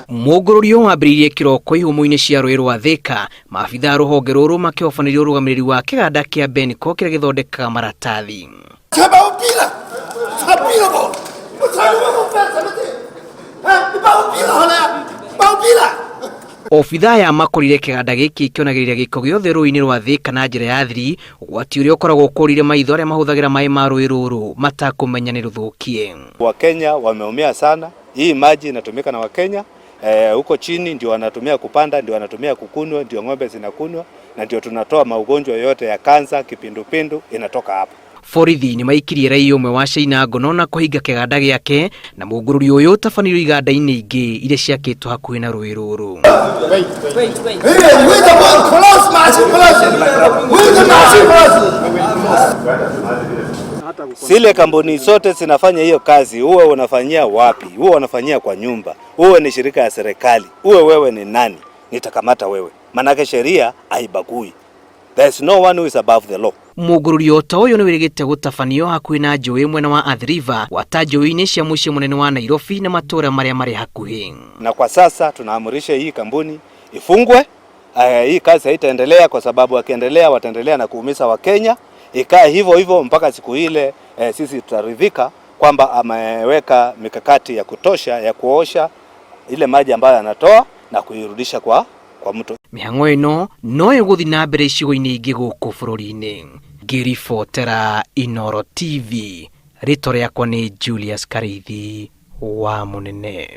Mũngũrũrio wambĩrĩirie kĩroko ihumo-inĩ cia rũĩ rwa Thika, maabithaa a rũhonge rũrũ makĩhobanĩria ũrũgamĩrĩri wa kĩganda kĩa Benco kĩrĩa gĩthondekaga maratathi. Obithaa aya makorire kĩganda gĩkĩ kĩonagĩrĩria gĩko gĩothe rũĩ-inĩ rwa Thika na njĩra ya thiri, ũgwati ũrĩa ũkoragwo ũkũrire maitho arĩa mahũthagĩra maĩ ma rũĩ rũrũ matakũmenya nĩ rũthũkie. Wakenya wameumia sana. Hii maji inatumika na Wakenya huko chini, ndio wanatumia kupanda, ndio wanatumia kukunywa, ndio ng'ombe zinakunywa, na ndio tunatoa maugonjwa yote ya kansa, kipindupindu inatoka hapa. Borithi nĩ maikirie raia ũmwe wa China ngono na kũhinga kĩganda gĩake na mũngũrũri ũyũ ũtabanĩrio iganda-inĩ ingĩ iria ciakĩtwo hakuhĩ na rũĩ rũrũ. Zile kampuni zote zinafanya hiyo kazi, uwe unafanyia wapi, uwe unafanyia kwa nyumba, uwe ni shirika ya serikali, uwe wewe ni nani, nitakamata wewe, manake sheria haibagui. There is no one who is above the law. Mũngũrũrio ta ũyũ nĩ wĩrĩgĩte gũtabanio hakuhĩ na njũĩ mwena wa Athi River gwata njũĩ-inĩ cia mũciĩ mũnene wa Nairobi na matũũra marĩa marĩ hakuhĩ. Na kwa sasa tunaamurisha hii kampuni ifungwe. Hii kazi haitaendelea kwa sababu wakiendelea wataendelea na kuumiza Wakenya. Ikae hivyo hivyo mpaka siku ile sisi tutaridhika kwamba ameweka mikakati ya kutosha ya kuosha ile maji ambayo anatoa na kuirudisha kwa mto. Mĩhang'o ĩno no ĩgũthiĩ na mbere icigo-inĩ ingĩ gũkũ bũrũri-inĩ. Ngĩribotera Inooro TV, rĩtwa rĩakwa nĩ Julius Karithi wa Mũnene.